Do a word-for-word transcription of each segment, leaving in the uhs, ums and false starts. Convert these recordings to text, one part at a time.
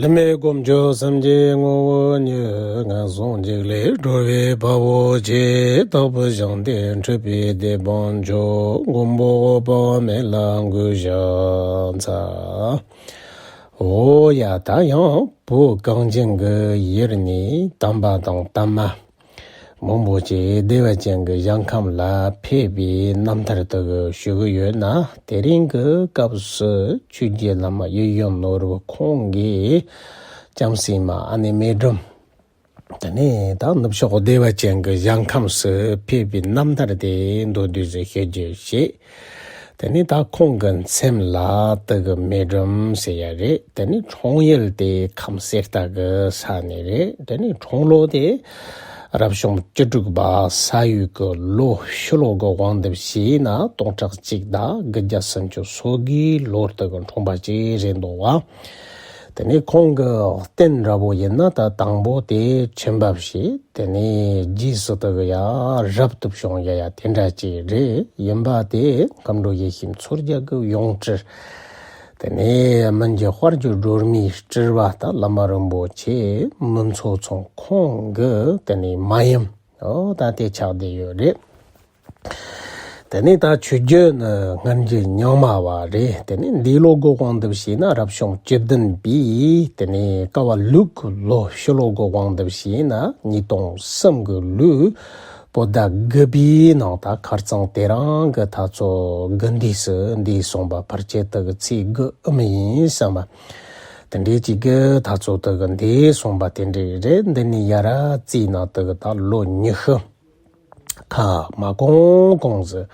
བླ་མེད་དཀོན་མཆོག་སེམས་ཀྱི་ངོ་བོ་ཉིད། ངན་སོང་འཇིགས་ལས་སྒྲོལ་བའི་དཔའ་བོ་ཆེ། དག་པའི་ཞིང་དུ་འཁྲིད་པའི་དེད་དཔོན་མཆོག་མགོན་པོ་དཔག་མེད་ལ་གུས་ཕྱག་འཚལ། འོ་ཡ། ད་ཡང་བོད་གངས་ཅན་གྱི་ཡུལ་ནས་དམ་པ་དང་དམ་མ། མང་པོ་ཅིག་བདེ་བ་ཅན་གྱི་ཞིང་ཁམས་ལ་ཕེབས་པའི་རྣམ་ཐར་དག་ཞུ་གི་ཡོད་ན། དེ་རིང་གི་སྐབས་སུ་ཆོས་རྗེ་བླ་མ་གཡས་གཡོན་ནོར་བུ་ཁོང་གིས་ལྕམ་སྲིང་མ་ཨ་ནེ་མེ་སྒྲོན། དེ་ནས་ད་ནུབ་ཕྱོགས་བདེ་བ་ཅན་གྱི་ཞིང་ཁམས་སུ་ཕེབས་པའི་རྣམ་ཐར་དེ་མདོར་བསྡུས་སུ་ཞུ་རྒྱུ་བྱེད། དེ་ནས་ད་ཁོང་གི་མཚན་ལ་དེ་གི་མེ་སྒྲོན་ཟེར་ཡ་རེད། དེ་ནས་འཁྲུངས་ཡུལ་དེ་ཁམས་གསེར་རྟ་གི་ས་ནས་རེད། དེ་ནས་འཁྲུངས་ལོ་དེ་རབ་བྱུང་བཅུ་དྲུག་པ་ས་ཡོས་གི་ལོ་ཕྱི་ལོ་གི་དབང་དུ་བྱས་ན་སྟོང་ཕྲག་གཅིག་དང་དགུ་བརྒྱ་སུམ་ཅུ་སོ་དགུའི་ལོར་དེ་གི་འཁྲུངས་པ་ཅིག་རེད་འདུག་བ། དེ་ནས་ཁོང་གི་རྟེན་འདྲ་པོ་ཡིན་ན་ད་དང་པོ་དེ་ཁྱིམ་པ་བྱས། དེ་ནས་རྗེས་སུ་དེ་གི་ཡ་རབ་ཏུ་བྱུང་ཡ་ཡ་དེ་འདྲ་ཅིག་རེད། ཡིན་པ་དེ་མཁའ་འགྲོ་ཡེ་ཤེས་མཚོ་རྒྱལ་གྱི་ཡང་སྤྲུལ། དེ་ནས་མི་འགྱུར་དཔལ་གྱི་སྒྲོན་མེའི་སྤྲུལ་པ་ད་བླ་མ་རིན་པོ་ཆེ་མུན་མཚོ་ཚང་ཁོང་གི་དེ་ནས་མ་ཡུམ། འོ་ད་དེ་ཆགས་བསྡད་ཡོད་རེད། དེ་ནས་ད་ཆོས་བརྒྱུད་ནི་སྔར་གྱི་རྙིང་མ་བ་རེད། དེ་ནས་འདས་ལོ་གི་དབང་དུ་བྱས་ན་རབ་བྱུང་བཅུ་བདུན་པའི་དེ་ནས་ཀ་བ་ལུག་གི་ལོ་ཕྱི་ལོ་གི་དབང་དུ་བྱས་ན་ཉིས་སྟོང་གསུམ་གི་ལོའི་བོད་ཟླ་དགུ་པའི་ནང་ད་ཁ་རྩང་དེ་རིང་གི་ད་ཚོ་དགུན་དུས་སུ་འདས་སོང་བ། ཕལ་ཆེར་དེ་གི་ཚེས་དགུ་ཨུམ་ཡིན་བསམ་པ། དེ་འདྲའི་ཅིག་གི་ད་ཚོ་དེ་གི་འདས་སོང་བ་དེ་འདྲའི་རེད། འདི་ནས་ཡར་རྩིས་ན་དེ་གི་ད་ལོ་ཉི་ཤུ། ཁ་མ་གོང་གོང་ཟིག་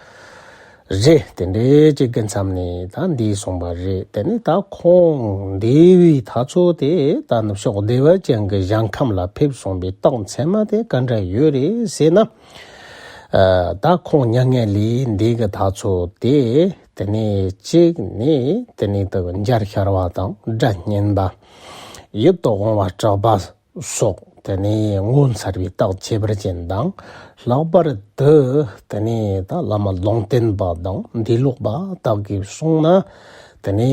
རེད། དེ་འདྲའི་ཅིག་གི་མཚམས་ནས་ད་འདས་སོང་བ་རེད། དེ་ནས་ད་ཁོང་འདས་པའི་ད་ཚོ་དེ་ད་ནུབ་ཕྱོགས་བདེ་བ་ཅན་གྱི་ཞིང་ཁམས་ལ་ཕེབས་སོང་བའི་རྟགས་མཚན་མ་དེ་ག་འདྲ་ཡོད་རེད་ཟེར་ན། ཨ། ད་ཁོང་མྱ་ངན་ལས་འདས་གི་ད་ཚོ་དེ་དེ་ནས་གཅིག་ནས་དེ་ནས་དེ་འཇའ་ཤར་བ་དང་སྒྲ་སྙན་པ། ཡིད་དུ་འོང་བ་གྲགས་པ། སོགས་དེ་ནས་ངོ་མཚར་བའི་རྟགས་ཁྱད་པར་ཅན་དང་། ལྷག་པར་དུ་དེ་ནས་ད་བླ་མ་ལུང་བསྟན་པ་དང་འདས་ལོག་པ་དག་གིས་གསུངས་ན། དེ་ནས་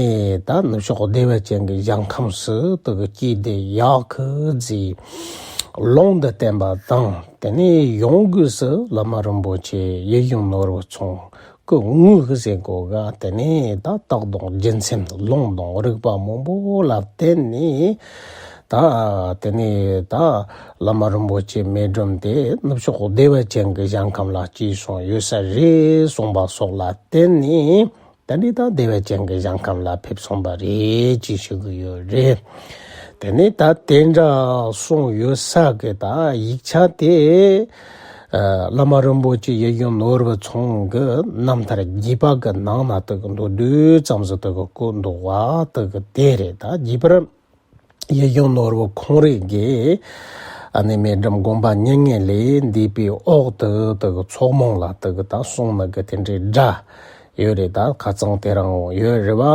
ད་ནུབ་ཕྱོགས་བདེ་བ་ཅན་གྱི་ཞིང་ཁམས་སུ་དེ་གི་སྐྱེས་ཏེ་ཡག་གི་ཟེར་ལུང་དུ་བསྟན་པ་དང་། དེ་ནས་ཡང་སྒོས་སུ་བླ་མ་རིན་པོ་ཆེ་གཡས་གཡོན་ནོར་བུ་ཚང་གི་དངོས་ཟེར་གོ་ག་དེ་ནས་ད་རྟགས་དང་རྒྱུ་མཚན་ལུང་དང་རིགས་པ་མང་པོ་ལ་བརྟེན་ནས། ད་དེ་ནས་ད་བླ་མ་རིན་པོ་ཆེ་མེ་སྒྲོན་དེ་ནུབ་ཕྱོགས་བདེ་བ་ཅན་གྱི་ཞིང་ཁམས་ལ་སྐྱེས་སོང་ཡོད་ས་རེད་གསུངས་པ་སོགས་ལ་བརྟེན་ནས། ད་འདི་ད་བདེ་བ་ཅན་གྱི་ཞིང་ཁམས་ལ་ཕེབས་སོང་བ་རེད་ཅེས་ཞུ་གི་ཡོད་རེད། དེ་ནས་ད་དེ་འདྲ་གསུངས་ཡོད་ས་གི་ད་ཡིག་ཆ་དེ། ཨ། བླ་མ་རིན་པོ་ཆེ་གཡས་གཡོན་ནོར་བུ་ཚང་གི་རྣམ་ཐར་རྒྱས་པ་གི་ནང་ན་དེ་གི་མདོར་བསྡུས་ཙམ་ཟིག་དེ་གི་བཀོད་འདུག་བ། དེ་གི་དེ་རེད། ད་རྒྱས་པར་གཡས་གཡོན་ནོར་བུ་ཁོང་རང་གིས་ཨ་ནེ་མེ་སྒྲོན་དགོངས་པ་མྱ་ངན་ལས་འདས་པའི་འོག་ཏུ་དེ་གི་ཚོགས་མང་ལ་དེ་གི་ད་གསུངས་ནི་གི་དེ་འདྲའི་སྒྲ་ཡོད་རེད། ད་ཁ་རྩང་དེ་རིང་ཡོད་རེད་བ།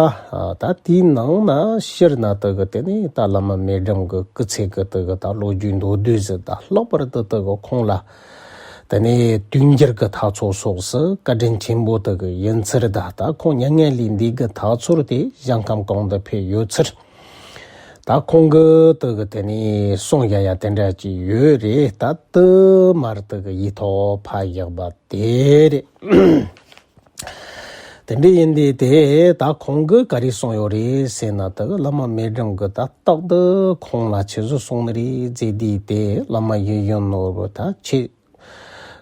ད་དེའི་ནང་ན་སྤྱིར་ན་དེ་གི་དེ་ནས་ད་བླ་མ་མེ་སྒྲོན་གི་སྐུ་ཚེ་གི་དེ་གི་ད་ལོ་རྒྱུས་མདོར་བསྡུས་ཟིག་ད་ལྷག་པར་དུ་དེ་གི་ཁོང་ལ་དེ་ནས་དུས་འགྱུར་གི་ཐག་ཚོད་སོགས་སུ་བཀའ་དྲིན་ཆེན་པོ་དེ་གི་ཡིན་ཚུལ། ད་ད་ཁོང་མྱ་ངན་ལས་འདས་གི་ཐག་ཚོད་དེ་ཞིང་ཁམས་གང་དུ་ཕེབས་ཡོད་ཚུལ། ད་ཁོང་གི་དེ་གི་དེ་ནས་གསུང་ཡ་ཡ་དེ་འདྲ་ཅིག་ཡོད་རེད། ད་དེ་མར་དེ་གི་ཡིག་ཐོག་ཕར་བཞག་པ་དེ་རེད། དེ་འདྲ་ཡིན་དུས་དེ་ད་ཁོང་གིས་ག་རེ་གསུངས་ཡོད་རེད་ཟེར་ན། དེ་གི་བླ་མ་མེ་སྒྲོན་གི་ད་རྟགས་དེ་ཁོང་ལ་ཆི་ཟིག་གསུངས་ནི་རེད་ཟེར་དུས་དེ། བླ་མ་གཡས་གཡོན་ནོར་བུ་ད་ཁྱེད་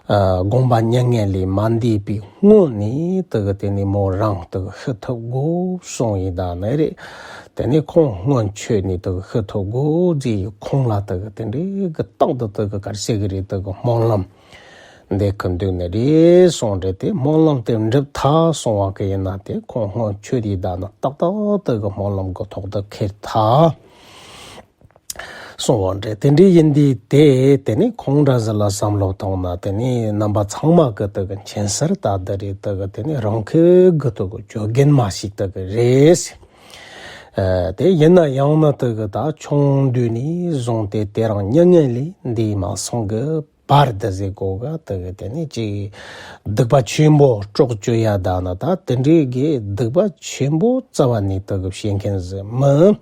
ཨ། དགོངས་པ་མྱ་ངན་ལས་མ་འདས་པའི་སྔོན་ནས་དེ་གི་དེ་ནས་མོ་རང་དེ་གི་ཤི་ཐུབ་དགོས་གསུངས་ཡིན་ད་ནི་རེད། དེ་ནས་ཁོང་སྔོན་ཆད་ནས་དེ་གི་ཤི་ཐུབ་དགོས་ཟེར་ཁོང་ལ་དེ་གི་དེ་འདྲའི་གི་རྟགས་དེ་དེ་གི་ག་རེ་ཟེར་གི་རེད། དེ་གི་སྨོན་ལམ་འདེབས་གི་འདུག་ནི་རེད་གསུངས་རེད། དེ་སྨོན་ལམ་དེ་འགྲུབ་ཐལ་གསུངས་པ་གི་ཡིན་ན། དེ་ཁོང་སྔོན་ཆད་ཡིན་ད་ནི་ཏག་ཏག་དེ་གི་སྨོན་ལམ་གི་ཐོག་ཏུ་འཁེལ་ཐལ། གསུངས་པ་འདྲ། དེ་འདྲ་ཡིན་དུས་དེ་དེ་ནས་ཁོང་འདྲ་ཟིག་ལ་བསམ་བློ་བཏང་ན། དེ་ནས་རྣམ་པ་ཚང་མ་གི་དེ་གི་མཁྱེན་གསལ་ལྟར་དེ་རེད། དེ་གི་དེ་ནས་རང་ཁེ་གི་དེ་གི་བཅོ་རྒན་མ་ཞིག་དེ་གི་རེད། ཨ། དེ་ཡིན་ན་ཡང་ན་དེ་གི་ད་ཆུང་དུས་ནས་བཟུང་སྟེ་དེ་རིང་མྱ་ངན་ལས་འདས་མ་སོང་གི་བར་དུ་ཟེར་གོ་ག་དེ་གི་དེ་ནས་ཅིག་སྡིག་པ་ཆེན་པོ་སྲོག་གཅོད་ཡ་ད་ནི་ད་དེ་འདྲའི་གི་སྡིག་པ་ཆེན་པོ་རྩ་བ་ནས་དེ་གི་བྱེད་མཁན་ཟིག་མིན།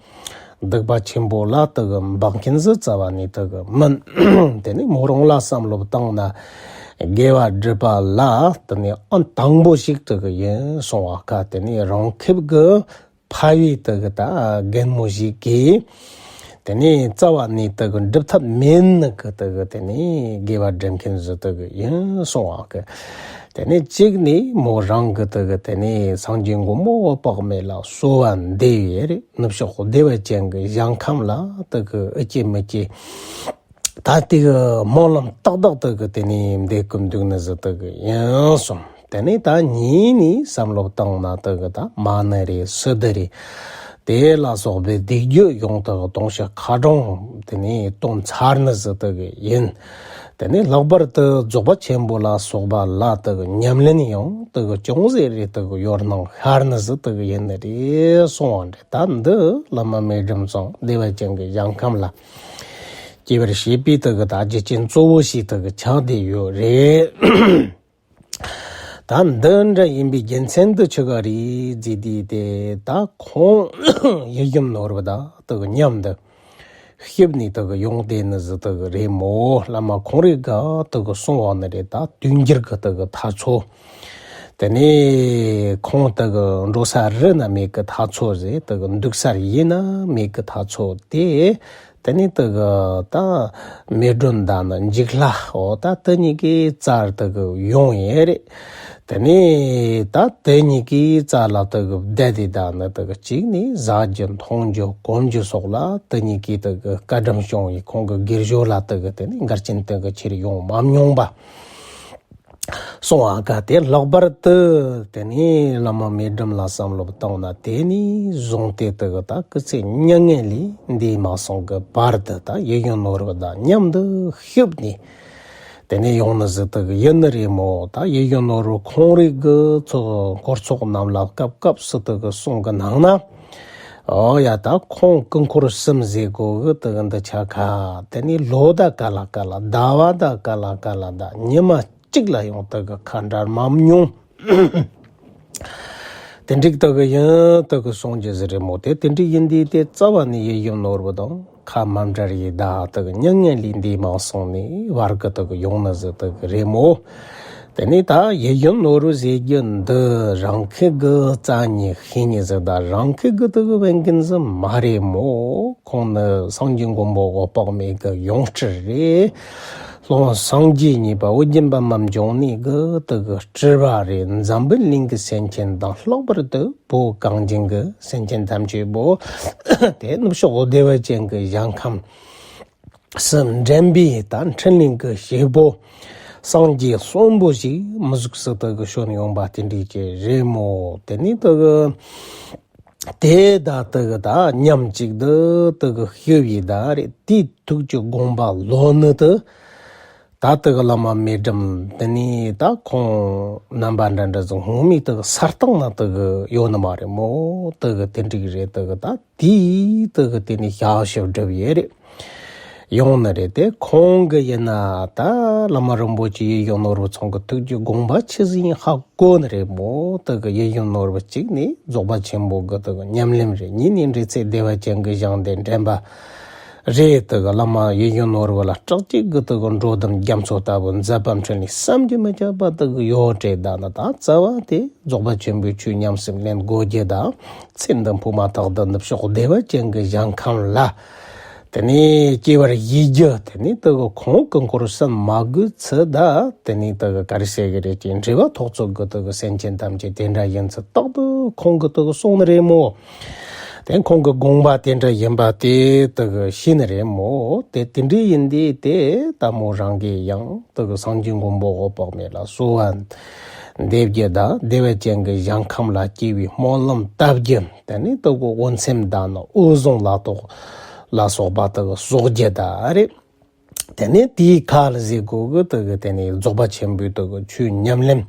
སྡིག་པ་ཆེན་པོ་ལ་དེ་གི་འབག་མཁན་ཟིག་རྩ་བ་ནས་དེ་གི་མིན། དེ་ནས་མོ་རང་ལ་བསམ་བློ་བཏང་ན་དགེ་བ་སྒྲུབ་པ་ལ་དེ་ནས་ཨང་དང་པོ་ཞིག་དེ་གི་ཡིན་གསུང་བ་ཀ། དེ་ནས་རང་ཁེབས་གི་ཕ་བའི་དེ་གི་ད་རྒན་མོ་ཞིག་གིས་དེ་ནས་རྩ་བ་ནས་དེ་གི་སྒྲུབ་ཐབས་མེད་ནི་གི་དེ་གི་དེ་ནས་དགེ་བ་སྒྲུབ་མཁན་ཟིག་དེ་གི་ཡིན་གསུང་བ་ཀ། དེ་ནས་གཅིག་ནས་མོ་རང་གི་དེ་གི་དེ་ནས་སངས་རྒྱས་མགོན་པོ་འོད་དཔག་མེད་ལ་གསོལ་བ་འདེབས་ཡས་རེད། ནུབ་ཕྱོགས་བདེ་བ་ཅན་གྱི་ཞིང་ཁམས་ལ་དེ་གི་ཨི་སྐྱེ་མི་སྐྱེ། ད་དེ་གི་སྨོན་ལམ་ཏག་ཏག་དེ་གི་དེ་ནས་འདེབས་གི་འདུག་ནི་ཟིག་དེ་གི་ཡིན་གསུངས། དེ་ནས་ད་གཉིས་ནས་བསམ་བློ་བཏང་ན་དེ་གི་ད་མ་ཎི་རེད། སིདྡྷི་རེད། དེ་ལ་སོགས་པའི་སྡིག་སྒྲིབ་ཡོངས་དེ་གི་དུང་ཕྱུར་ཁ་གྲངས་དེ་ནས་བཏོན་ཚར་ནི་ཟིག་དེ་གི་ཡིན། དེ་ནས་ལྷག་པར་དུ་རྫོགས་པ་ཆེན་པོ་ལ་སོགས་པ་ལ་དེ་གི་ཉམས་ལེན་ཡང་དེ་གི་ཅུང་ཟད་རེ་དེ་གི་ཡོད་སྣང་ཤར་ནི་ཟིག་དེ་གི་ཡིན་ནི་རེད་གསུང་བ་འདྲ། ད་འདི་བླ་མ་མེ་སྒྲོན་ཚང་བདེ་བ་ཅན་གྱི་ཞིང་ཁམས་ལ་སྐྱེ་བར་བྱེད་པའི་དེ་གི་ད་རྒྱུ་རྐྱེན་གཙོ་བོ་ཞིག་དེ་གི་ཆགས་བསྡད་ཡོད་རེད། ད་འདི་འདྲ་ཡིན་པའི་རྒྱུ་མཚན་དེ་ཆི་ག་རེད་ཟེར་དུས། དེ་ད་ཁོང་ཡིད་བཞིན་ནོར་བུ་དང་དེ་གི་མཉམ་དུ་གཤིབས་ནས་དེ་གི་ཡོང་བསྡད་ནི་ཟིག་དེ་གི་རེད་མོ། བླ་མ་ཁོང་རང་གིས་དེ་གི་གསུངས་པ་ནི་རེད། ད་དུས་འགྱུར་གི་དེ་གི་ཐག་ཚོད། དེ་ནས་ཁོང་དེ་གི་འགྲོ་ས་རི་ན་མེད་གི་ཐག་ཚོད་རེད། དེ་གི་འདུག་ས་ཡུལ་ན་མེད་གི་ཐག་ཚོད་དེ། དེ་ནས་དེ་གི་ད་མེ་སྒྲོན་དང་ནི་འཇིགས་ལྷ། འོ་ད་དེ་གཉིས་ཀའི་རྩར་དེ་གི་ཡོང་ཡས་རེད། དེ་ནས་ད་དེ་གཉིས་ཀའི་རྩ་ལ་དེ་གི་བསྡད་དེ། ད་ནི་དེ་གི་གཅིག་ནས་ཟ་རྒྱུ་འཐུང་རྒྱུ་གོན་རྒྱུ་སོགས་ལ་དེ་གཉིས་ཀས་དེ་གི་བཀའ་དྲིན་སྐྱོང་བའི་ཁོང་གི་དགེ་སྦྱོར་ལ་དེ་གི་དེ་ནས་འགལ་རྐྱེན་དེ་གི་ཆེར་ཡོང་མ་མྱོང་པ་གསུང་བ་ཀ། དེ་ལྷག་པར་དུ་དེ་ནས་བླ་མ་མེ་སྒྲོན་ལ་བསམ་བློ་བཏང་ན། དེ་ནས་བཟུང་སྟེ་དེ་གི་ད་སྐུ་ཚེ་མྱ་ངན་ལས་འདས་མ་སོང་གི་བར་དུ་ད་ཡིད་བཞིན་ནོར་བུ་དང་མཉམ་དུ་གཤིབས་ནས་དེ་ནས་ཡོང་ནི་ཟིག་དེ་གི་ཡིན་ནི་རེད་མོ། ད་ཡིད་བཞིན་ནོར་བུ་ཁོང་རང་གི་ཚོགས་འཁོར་ཚོགས་རྣམས་ལ་སྐབས་སྐབས་སུ་དེ་གི་གསུང་གི་ནང་ན། ཨོ་ཡ། ད་ཁོང་སྐུ་འཁོར་གསུམ་ཟེར་གོ་གི་དེ་གི་འདི་ཆ་ཁ། དེ་ནས་ལོ་དང་ག་ལ་ག་ལ། ཟླ་བ་དང་ག་ལ་ག་ལ། ད་ཉི་མ་གཅིག་ལ་ཡང་དེ་གི་ཁ་འབྲལ་མ་མྱོང་། དེ་འདྲ་དེ་གི་ཡིན་དེ་གི་གསུང་རྒྱུ་ཟིག་རེད་མོ། དེ་དེ་འདྲ་ཡིན་དུས་དེ་རྩ་བ་ནས་ཡིད་བཞིན་ནོར་བུ་དང་ཁ་མ་འབྲལ་ཡས། ད་དེ་གི་མྱ་ངན་ལས་འདས་མ་སོང་ནས་བར་གི་དེ་གི་ཡོང་ནི་ཟིག་དེ་གི་རེད་མོ། དེ་ནས་ད་ཡིད་བཞིན་ནོར་བུ་ཟེར་རྒྱུ་འདི་རང་ཁེ་གི་རྩ་ནས་ཤེས་ནི་ཟིག་དང་རང་ཁེ་གི་དེ་གི་བན་གིན་ཟིག་མ་རེད་མོ། ཁོང་ནི་སངས་རྒྱས་མགོན་པོ་འོད་དཔག་མེད་གི་ཡང་སྤྲུལ་རེད། སློབ་དཔོན་སངས་རྒྱས་གཉིས་པ་ཨོ་རྒྱན་པདྨ་འབྱུང་གནས་གི་དེ་གི་སྤྲུལ་པ་རེད། འཛམ་བུ་གླིང་གི་སེམས་ཅན་དང་ལྷག་པར་དུ་བོད་གངས་ཅན་གི་སེམས་ཅན་ཐམས་ཅད་པོ་དེ་ནུབ་ཕྱོགས་བདེ་བ་ཅན་གི་ཞིང་ཁམས་སུ་འདྲེན་པའི་ད་འཕྲིན་ལས་གི་བྱེད་པོ་སངས་རྒྱས་གསོན་པོ་ཞིག་མི་གཟུགས་སུ་དེ་གི་བྱོན་ཡོང་པ་དེ་འདྲ་ཅིག་རེད་མོ། དེ་ནས་དེ་གི་དེ་ད་དེ་གི་ད་མཉམ་གཅིག་ཏུ་དེ་གི་བཞུགས་པའི་ད་རེད། དེའི་ཐུགས་ཀྱི་དགོངས་པ་ལོན་ནི་དེ་ད་དེ་གི་བླ་མ་མེ་སྒྲོན་དེ་ནས་ད་ཁོང་རྣམ་པ་འདྲ་འདྲ་ཟིག་སྔོན་མའི་དེ་གི་ས་སྟེང་ན་དེ་གི་ཡོད་ནི་མ་རེད་མོ། དེ་གི་དེ་འདྲ་རེད། དེ་གི་ད་དེའི་དེ་གི་དེ་ནས་ཞབས་ཞུ་སྒྲུབ་ཡས་རེད། ཡོང་ནི་རེད། དེ་ཁོང་གི་ཡིན་ན་ད་བླ་མ་རིན་པོ་ཆེ་ཡིད་བཞིན་ནོར་བུ་ཚང་གི་ཐུགས་ཀྱི་དགོངས་པ་ཆི་ཟིག་ཡིན་ཧ་གོ་ནི་རེད་མོ། དེ་གི་ཡིད་བཞིན་ནོར་བུ་གཅིག་ནས་རྫོགས་པ་ཆེན་པོ་གི་དེ་གི་ཉམས་ལེན་རེད། གཉིས་ནས་འབྲེལ་ཚད་བདེ་བ་ཅན་གི་ཞིང་དེ་འདྲེན་པ་རེད། དེ་གི་བླ་མ་ཡིད་བཞིན་ནོར་བུ་ལ་སྐྲག་བཅས་གི་དེ་གི་འགྲོ་དམ་རྒྱ་མཚོ་ལྟ་བུ་མཛད་པ་འཕྲིན་ལས་བསམ་གྱིས་མི་ཁྱབ་པ་དེ་གི་ཡོད་རེད། ད་ནི་ད་རྩ་བ་དེ་རྫོགས་པ་ཆེན་པོའི་ཆོས་ཉམས་སུ་ལེན་དགོས་རྒྱུ་དང་། ཚེ་འདི་འཕོས་མ་ཐག་ཏུ་ནུབ་ཕྱོགས་བདེ་བ་ཅན་གྱི་ཞིང་ཁམས་ལ་དེ་ནས་སྐྱེ་བར་བཞེས་རྒྱུ། དེ་ནས་དེ་གི་ཁོང་སྐུ་འཁོར་གསུམ་མ་དགོས་ཚུལ་དང་། དེ་ནས་དེ་གི་ག་རེ་ཟེར་གི་རེད། ཀྱི་འབྲེལ་བ་ཐོགས་ཚོད་གི་དེ་གི་སེམས་ཅན་ཐམས་ཅད་དེ་འདྲ་ཡིན་ཚུལ་རྟག་ཏུ་ཁོང་གིས་དེ་གི་གསུངས་ནི་རེད་མོ། དེ་ཁོང་གི་དགོངས་པ་དེ་འདྲ་ཡིན་པ་དེ་དེ་གི་ཤེས་ནི་རེད་མོ། དེ་དེ་འདྲ་ཡིན་དུས་དེ་ད་མོ་རང་གིས་ཡང་དེ་གི་སངས་རྒྱས་མགོན་པོ་འོད་དཔག་མེད་ལ་གསོལ་བ་འདེབས་རྒྱུ་དང་། བདེ་བ་ཅན་གྱི་ཞིང་ཁམས་ལ་སྐྱེ་བའི་སྨོན་ལམ་བཏབ་རྒྱུ། དེ་ནས་དེ་གི་འོད་མཚན་དང་ནི་འོད་བཟང་ལ་སོགས་ལ་སོགས་པ་དེ་གི་གསོག་རྒྱུ་དང་རེད། དེ་ནས་དེའི་ཁ་ལ་ཟེར་གོ་གི་དེ་གི་དེ་ནས་རྫོགས་པ་ཆེན་པོའི་དེ་གི་ཆོས་ཉམས་ལེན་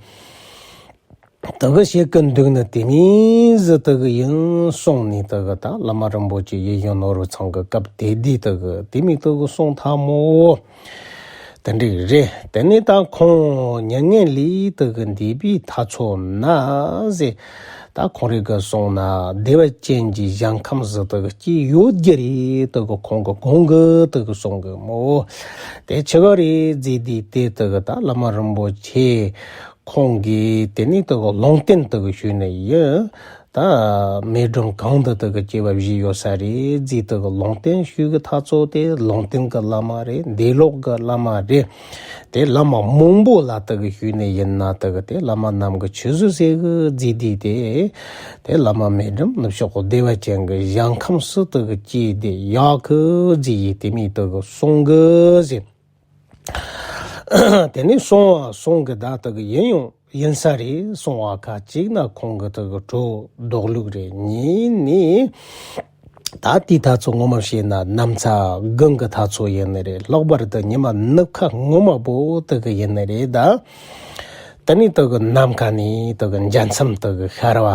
དེ་གི་བྱེད་གི་འདུག་ནི་དེ་མོ་ཟིག་དེ་གི་ཡིན་གསུངས་ནས། དེ་གི་ད་བླ་མ་རིན་པོ་ཆེ་ཡིད་བཞིན་ནོར་བུ་ཚང་གི་སྐབས་དེ་དུས་དེ་གི་དེ་མོ་དེ་གི་གསུངས་ཐལ་མོ། དེ་འདྲ་རེད། དེ་ནས་ད་ཁོང་མྱ་ངན་ལས་དེ་གི་འདས་པའི་ཐག་ཚོད་ན་ཟེར། ད་ཁོང་རིག་གི་སོང་ན་བདེ་བ་ཅན་གྱི་ཞིང་ཁམས་སུ་དག་སྐྱེས་ཡོད་རྒྱུ་རེད་དག་ཁོང་གི་གོང་གི་དག་སོང་གི་མོ། དེ་ཆི་ག་རེད་ཟེར་དུས་དེ་དག་ད་བླ་མ་རིན་པོ་ཆེ་ཁོང་གིས་དེ་ནས་དག་ལུང་བསྟན་དག་ཞུས་ནི་ཡིན། ད་མེ་སྒྲོན་གང་དུ་དག་སྐྱེ་བ་བཞེས་ཡོད་ས་རེད་ཟེར་དག་ལུང་བསྟན་ཞུས་གི་ཐག་ཚོད་དེ་ལུང་བསྟན་གི་བླ་མ་རེད། འདས་ལོག་གི་བླ་མ་རེད། དེ་བླ་མ་མང་པོ་ལ་དག་ཞུས་ནི་ཡིན་ན་དག་དེ་བླ་མ་རྣམས་ཀྱི་ཆོས་སུ་ཟེར་གི་ཟེར་དུས་དེ། དེ་བླ་མ་མེ་སྒྲོན་ནུབ་ཕྱོགས་བདེ་བ་ཅན་གྱི་ཞིང་ཁམས་སུ་དག་སྐྱེས་དེ་ཡག་གི་ཟེར་ཡི་དེ་མི་དག་གསུང་གི་ཟེར། དེ་ནས་སོང་བ་སོང་གི་ད་དག་ཡིན་ཡང་ཡིན་ས་རེད། སོང་བ་ཁ་ཅིག་ན་ཁོང་གི་དག་གྲོ་རྡོག་ལུག་རེད་ཉིན་ནས། ད་དེའི་ཐ་ཚོ་ངོ་མ་བཤད་ན་ནམ་ཚ་དགུན་གི་ཐ་ཚོ་ཡིན་ནི་རེད། ལྷག་པར་དུ་ཉི་མ་ནུབ་ཁ་ངོ་མ་པོ་དག་གི་ཡིན་ནི་རེད་ད། དེ་ནས་དག་གི་ནམ་མཁའ་ནས་དག་གི་འཇའ་ཚོན་དག་གི་ཤར་བ།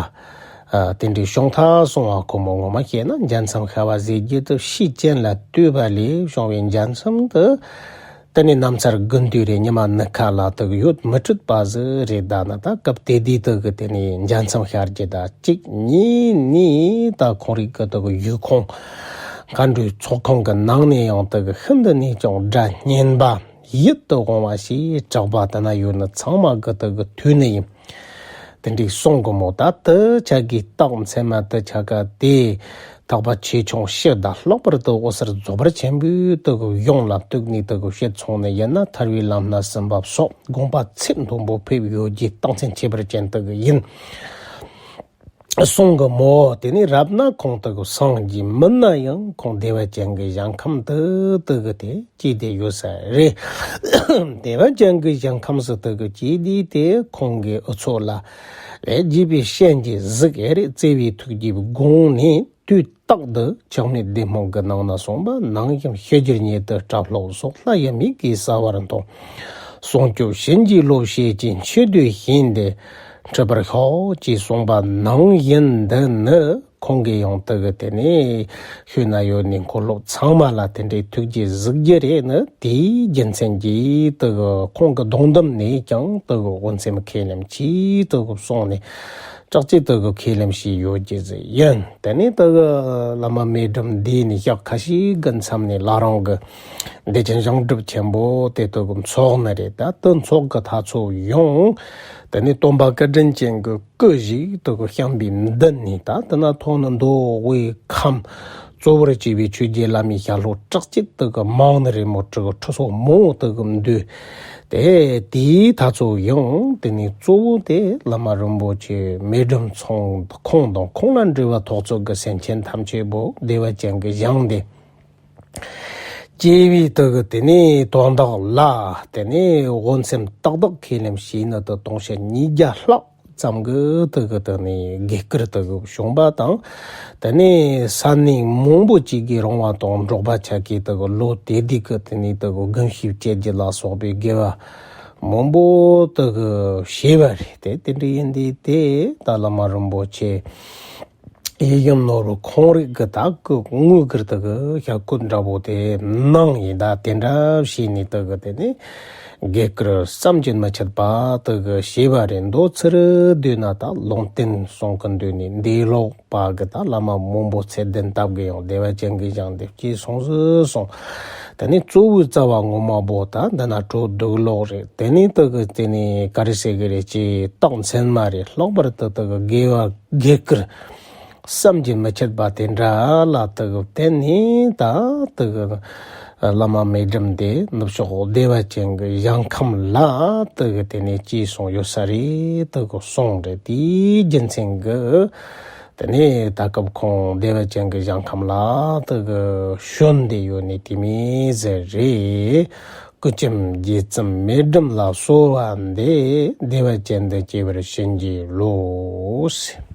ཨ། དེ་འདྲའི་བྱུང་ཐལ་སོང་བ་ཁོ་མོ་ངོ་མ་བཤད་ན་འཇའ་ཚོན་ཤར་བ་ཟེར་རྒྱུ་དུ་ཤེས་ཅན་ལ་ལྟོས་པ་ལས་བྱུང་བའི་འཇའ་ཚོན་དུ། དེ་ནས་ནམ་ཚར་དགུན་དུས་རེད། ཉི་མ་ནུབ་ཁ་ལ་དག་ཡོད་མི་སྲིད་པ་ཟིག་རེད། ད་ན་ད་སྐབས་དེ་དུས་དག་གི་དེ་ནས་འཇའ་ཚོན་ཤར་རྒྱུ་ད་གཅིག་གཉིས་ནས་ད་ཁོང་རིག་གི་དག་ཡུལ་ཁོངས་མཁའ་འགྲོའི་ཚོགས་ཁང་གི་ནང་ནས་ཡང་དག་ཤིན་ཏུ་ནས་ཀྱང་སྒྲ་སྙན་པ་ཡིད་དུ་འོང་བ་ཞིག་གྲགས་པ་དེ་ན་ཡོད་ནི་ཚང་མ་གི་དག་ཐོས་ནི་ཡིན། དེ་འདྲའི་གསུང་གི་མོ། ད་དུ་ཆ་གི་རྟགས་མཚན་མ་དུ་ཆ་ག་དེ་ཐེག་པ་ཆེ་ཆུང་སྤྱི་དང་ལྷག་པར་དུ་འོད་གསལ་རྫོགས་པ་ཆེན་པོའི་དུ་གི་ཡོངས་ལ་གཏུགས་ནས་དུ་གི་བཤད་སོང་ནི་ཡིན་ན་ཐར་བའི་ལམ་སྣ་ཟིན་པ་སོགས་དགོངས་པ་ཚད་མཐོན་པོ་ཕེབས་ཡོད་རྒྱུའི་རྟགས་མཚན་ཁྱད་པར་ཅན་དུ་གི་ཡིན། གསུང་གི་མོ། དེ་ནས་རབ་ན་ཁོང་དུ་གི་སངས་རྒྱས་མིན་ན་ཡང་ཁོང་བདེ་བ་ཅན་གི་ཞིང་ཁམས་དུ་དུ་གི་དེ་སྐྱེས་ཏེ་ཡོད་ས་རེད། བདེ་བ་ཅན་གྱི་ཞིང་ཁམས་སུ་དག་གི་སྐྱེས་དུས་དེ་ཁོང་གི་འུ་ཚོ་ལ་ལས་རྒྱས་པའི་སྤྱན་གྱིས་གཟིགས་ཨེ་རེད། བརྩེ་བའི་ཐུགས་ཀྱི་དགོངས་ནས་དུས་རྟག་ཏུ་ཆགས་མེད་བདེ་སྨོན་གྱི་ནང་ན་གསུངས་པ་ནང་བཞིན་ཤེས་རྒྱུར་ཉེ་དུ་སྐྲ་ལྷོག་སོགས་ལྷ་ཡི་མིག་གིས་གསལ་བར་མཐོང་། སྲུང་སྐྱོབ་བྱིན་གྱིས་རློབས་བྱེད་ཅིང་མཆོད་བསྟོད་བཞིན་ཏེ་འཁྲིད་པར་ཤོག་ཅེས་གསུངས་པ་ནང་བཞིན་འདི་ནི། ཁོང་གིས་ཡང་དུ་གི་དེ་ནས་ཤུལ་ན་ཡོད་ནི་འཁོར་ལོ་ཚང་མ་ལ་དེ་འདྲའི་ཐུགས་རྗེ་གཟིགས་རྒྱུ་རེད་ནི། དེའི་རྒྱུ་མཚན་གྱིས་དུ་གི་ཁོང་གི་གདུང་འདོམས་ནས་ཀྱང་དུ་གི་འོད་མཚན་ཁས་ལེན་གྱིས་དུ་གི་སོང་ནས་དྲག་ཅིག་དུ་གི་ཁས་ལེན་བྱས་ཡོད་རྒྱུ་ཟིག་ཡིན། དེ་ནས་དུ་གི་བླ་མ་མེ་སྒྲོན་འདས་ནས་ཞག་ཁ་ཤས་གི་མཚམས་ནས་བླ་རུང་གི་བདེ་ཆེན་ཞིང་སྒྲུབ་ཆེན་པོ་དེ་དུ་གི་འཚོགས་ནི་རེད། ད་དུ་འཚོགས་གི་ཐ་ཚོ་ཡང་དེ་ནས་སྟོན་པ་བཀའ་དྲིན་ཅན་གི་སྐུ་ཞིག་དུ་གི་བཤམས་པའི་མདུན་ནས་ད་དེ་ན་ཐོག་ནས་མདོ་དབུས་ཁམས་གཙོ་བོར་བྱས་པའི་ཆོས་རྗེ་བླ་མའི་ཞལ་སློབ་དྲག་ཅིག་དུ་གི་མང་ནི་རེད་མོ། དྲུག་ཁྲི་ཚོ་མང་དུ་གི་འདུས་ཏེ། དེའི་ཐ་ཚོ་ཡང་དེ་ནས་གཙོ་བོ་དེ་བླ་མ་རིན་པོ་ཆེ་མེ་སྒྲོན་ཚང་ཁོང་དང་ཁོང་ལ་འབྲེལ་བ་ཐོགས་ཚོད་གི་སེམས་ཅན་ཐམས་ཅད་པོ་བདེ་བ་ཅན་གི་ཞིང་དེ་སྐྱེ་བའི་དུ་གི་དེ་ནས་དོན་དག་ལ་དེ་ནས་འོད་མཚན་ཏག་ཏག་ཁས་ལེན་བྱས་ནི་དུ་དུང་ཕྱུར་ཉིས་བརྒྱ་ལྷག་ཙམ་གི་དུ་གི་དུ་ནས་དགེ་བསྐུལ་དུ་གི་བྱུང་བ་དང་། དེ་ནས་ས་གནས་མང་པོ་ཅིག་གི་རོང་བ་དང་འབྲོག་པ་ཆ་གི་དུ་གི་ལོ་དེ་དུས་གི་དེ་ནས་དུ་གི་དགུན་ཞིག་བཅད་རྒྱུ་ལ་སོགས་པའི་དགེ་བ་མང་པོ་དུ་གི་བྱས་པ་རེད། དེ་དེ་འདྲ་ཡིན་དུས་དེ་ད་བླ་མ་རིན་པོ་ཆེ་ཡིད་བཞིན་ནོར་བུ་ཁོང་རིག་གི་ད་སྐུ་དངོས་ཀྱི་དུ་གི་ཞབས་བཀོད་འདྲ་པོ་དེ་གནང་ཡིན། ད་དེ་འདྲ་བྱས་ནས་དུ་གི་དེ་ནས་དགེ་བསྐུལ་བསམ་གྱིས་མི་ཁྱབ་པ་དུ་གི་བྱས་པ་རེད། མདོ་ཚུར་བསྡུས་ན་ད་ལུང་བསྟན་གསུང་གི་འདུག་ནས་འདས་ལོག་པ་གི་ད་བླ་མ་མང་པོ་ཚད་ལྡན་བཏབ་གི་ཡང་བདེ་བ་ཅན་གི་ཞིང་དེ་སྐྱེས་སོང་ཟིག་སོང་། དེ་ནས་གཙོ་བོའི་རྩ་བ་ངོ་མ་པོ་ད་འདི་ན་གྲོ་འདུག་ལོག་རེད། དེ་ནས་དུ་གི་དེ་ནས་ག་རེ་ཟེར་གི་རེད། ཅེས་རྟགས་མཚན་མ་རེད། ལྷག་པར་དུ་དུ་གི་དགེ་བ་དགེ་བསྐུལ་བསམ་གྱིས་མི་ཁྱབ་པ་དེ་འདྲ་ལ་དུ་གི་བརྟེན་ནས་ད་དུ་གི་བླ་མ་མེ་སྒྲོན་དེ་ནུབ་ཕྱོགས་བདེ་བ་ཅན་གྱི་ཞིང་ཁམས་ལ་དུ་གི་དེ་ནས་སྐྱེས་སོང་ཡོད་ས་རེད། དུ་གི་གསུངས་རེད། དེའི་རྒྱུ་མཚན་གྱིས་དེ་ནས་ད་སྐབས་ཁོང་བདེ་བ་ཅན་གྱི་ཞིང་ཁམས་ལ་དུ་གི་བྱོན་ཏེ་ཡོད་ནི་དེ་མོ་ཟིག་རེད། སྐུ་ལྕམ་རྗེ་བཙུན་མེ་སྒྲོན་ལ་གསོལ་བ་འདེབས། བདེ་བ་ཅན་དུ་སྐྱེ་བར་བྱིན་གྱིས་རློབས།